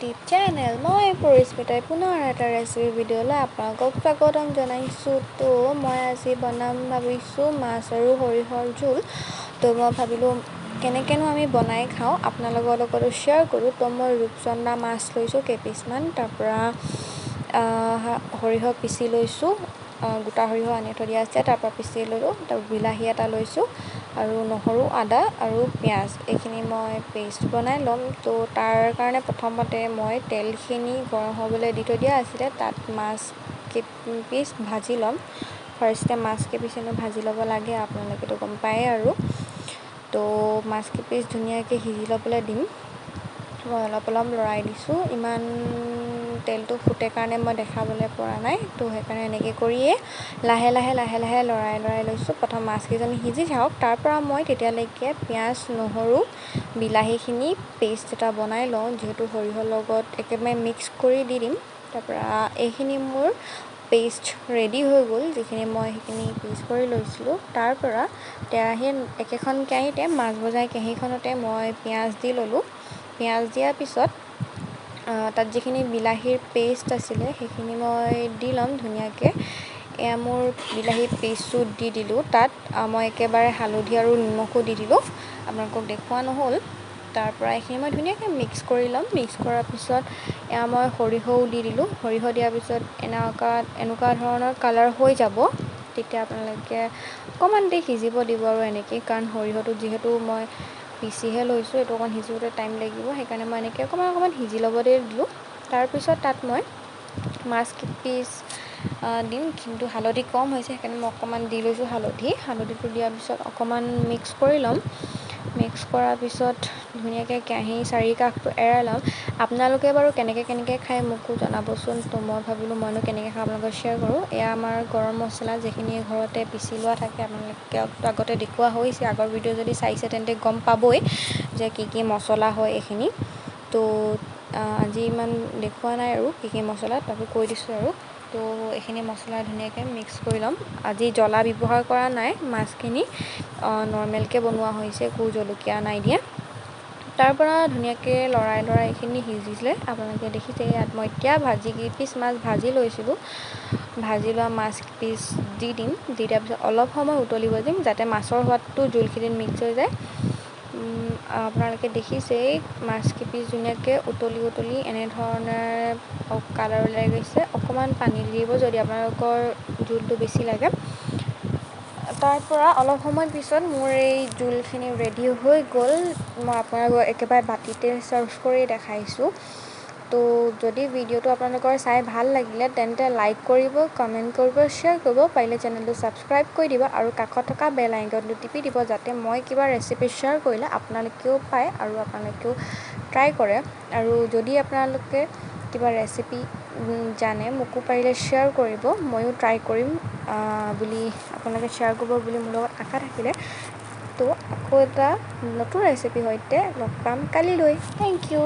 YouTube channel. মই পৰিস্মিতাই পুনৰ এটা ৰেচিপি ভিডিঅ'লৈ আপোনালোকক স্বাগতম জনাইছোঁ। তো মই আজি বনাম ভাবিছোঁ মাছ আৰু সৰিয়হৰ জোল। তো মই ভাবিলোঁ কেনেকৈনো আমি বনাই খাওঁ আপোনালোকৰ লগতো শ্বেয়াৰ কৰোঁ। তো মই ৰূপচন্দা মাছ লৈছোঁ কেইপিচমান, তাৰপৰা সৰিয়হ পিচি লৈছোঁ, গোটা সৰিয়হ আনি থৈ দিয়া আছে, তাৰপৰা পিচি ল'লোঁ। তাৰপৰা বিলাহী এটা লৈছোঁ আৰু নহৰু, আদা আৰু পিঁয়াজ, এইখিনি মই পেষ্ট বনাই ল'ম। তো তাৰ কাৰণে প্ৰথমতে মই তেলখিনি গৰম হ'বলৈ দি থৈ দিয়া আছিলে, তাত মাছ কেইপিচ ভাজি ল'ম। ফাৰ্ষ্টে মাছ কেইপিচ এনেও ভাজি ল'ব লাগে, আপোনালোকেতো গম পায়েই আৰু। তো মাছ কেইপিচ ধুনীয়াকৈ সিজি ল'বলৈ দিম। মই অলপ অলপ লৰাই দিছোঁ, ইমান তেলটো ফুটে কাৰণে মই দেখাবলৈ পৰা নাই, তো সেইকাৰণে এনেকৈ কৰিয়ে লাহে লাহে লাহে লাহে লৰাই লৰাই লৈছোঁ। প্ৰথম মাছকেইজনী সিজি থাকক, তাৰপৰা মই তেতিয়ালৈকে পিঁয়াজ, নহৰু, বিলাহীখিনি পেষ্ট এটা বনাই লওঁ, যিহেতু সৰিয়হৰ লগত একেবাৰে মিক্স কৰি দি দিম। তাৰপৰা এইখিনি মোৰ পেষ্ট ৰেডি হৈ গ'ল, যিখিনি মই সেইখিনি পেষ্ট কৰি লৈছিলোঁ। তাৰপৰা কেৰাহী, একেখন কেৰাহীতে মাছ ভজা কেৰাহীখনতে মই পিঁয়াজ দি ল'লোঁ। পিঁয়াজ দিয়াৰ পিছত তাত যিখিনি বিলাহীৰ পেষ্ট আছিলে সেইখিনি মই দি ল'ম ধুনীয়াকৈ। এয়া মোৰ বিলাহীৰ পেষ্টটো দি দিলোঁ। তাত মই একেবাৰে হালধি আৰু নিমখো দি দিলোঁ, আপোনালোকক দেখুওৱা নহ'ল। তাৰপৰা এইখিনি মই ধুনীয়াকৈ মিক্স কৰি ল'ম। মিক্স কৰাৰ পিছত এয়া মই সৰিয়হও দি দিলোঁ। সৰিয়হ দিয়াৰ পিছত এনেকুৱা এনেকুৱা ধৰণৰ কালাৰ হৈ যাব, তেতিয়া আপোনালোকে অকণমান দেৰি সিজিব দিব আৰু এনেকেই, কাৰণ সৰিয়হটো যিহেতু মই পিচিহে লৈছোঁ, এইটো অকণ সিজোঁতে টাইম লাগিব, সেইকাৰণে মই এনেকৈ অকণমান অকণমান সিজি ল'ব দিলোঁ। তাৰপিছত তাত মই মাছ কেইপিচ দিম, কিন্তু হালধি কম হৈছে, সেইকাৰণে মই অকণমান দি লৈছোঁ হালধি। হালধিটো দিয়াৰ পিছত অকণমান মিক্স কৰি ল'ম। মিক্স কৰাৰ পিছত ধুনীয়াকৈ কেৰাহী চাৰিকাষটো এৰাই ল'ম। আপোনালোকে বাৰু কেনেকৈ কেনেকৈ খায় মোকো জনাবচোন। তো মই ভাবিলোঁ মইনো কেনেকৈ খাওঁ আপোনালোকক শ্বেয়াৰ কৰোঁ। এয়া আমাৰ গৰম মছলা যিখিনি ঘৰতে পিচি লোৱা থাকে, আপোনালোকে আগতে দেখুওৱা হৈছে, আগৰ ভিডিঅ' যদি চাইছে তেন্তে গম পাবই যে কি কি মছলা হয় এইখিনি। তো আজি ইমান দেখুওৱা নাই আৰু কি কি মছলা, তথাপি কৈ দিছোঁ আৰু। তো এইখিনি মছলা ধুনীয়াকৈ মিক্স কৰি ল'ম। আজি জ্বলা ব্যৱহাৰ কৰা নাই, মাছখিনি নৰ্মেলকৈ বনোৱা হৈছে, একো জলকীয়া নাই দিয়া। তাৰপৰা ধুনীয়াকৈ লৰাই লৰাই এইখিনি সিজিলে, আপোনালোকে দেখিছে। ইয়াত মই এতিয়া ভাজি কেইপিচ মাছ ভাজি লৈছিলোঁ, ভাজি লোৱা মাছ পিচ দি দিম। দি দিয়াৰ পিছত অলপ সময় উতলিব দিম, যাতে মাছৰ সোৱাদটো জোলখিনিত মিক্স হৈ যায়। আপোনালোকে দেখিছেই মাছ কেইপিচ ধুনীয়াকৈ উতলি উতলি এনেধৰণে কালাৰ ওলাই গৈছে। অকণমান পানী দি দিব যদি আপোনালোকৰ জোলটো বেছি লাগে। তাৰপৰা অলপ সময় পিছত মোৰ এই জোলখিনি ৰেডি হৈ গ'ল। মই আপোনালোকক একেবাৰে বাতিতে ছাৰ্ভ কৰি দেখাইছোঁ। তো যদি ভিডিঅ'টো আপোনালোকৰ চাই ভাল লাগিলে তেন্তে লাইক কৰিব, কমেণ্ট কৰিব, শ্বেয়াৰ কৰিব, পাৰিলে চেনেলটো ছাবস্ক্ৰাইব কৰি দিব আৰু কাষত থকা বেল আইকনটো টিপি দিব, যাতে মই কিবা ৰেচিপি শ্বেয়াৰ কৰিলে আপোনালোকেও পায় আৰু আপোনালোকেও ট্ৰাই কৰে। আৰু যদি আপোনালোকে কিবা ৰেচিপি জানে মোকো পাৰিলে শ্বেয়াৰ কৰিব, ময়ো ট্ৰাই কৰিম বুলি আপোনালোকে শ্বেয়াৰ কৰিব বুলি মোৰ লগত আশা থাকিলে। তো আকৌ এটা নতুন ৰেচিপিৰ সৈতে লগ পাম কালিলৈ। Thank you.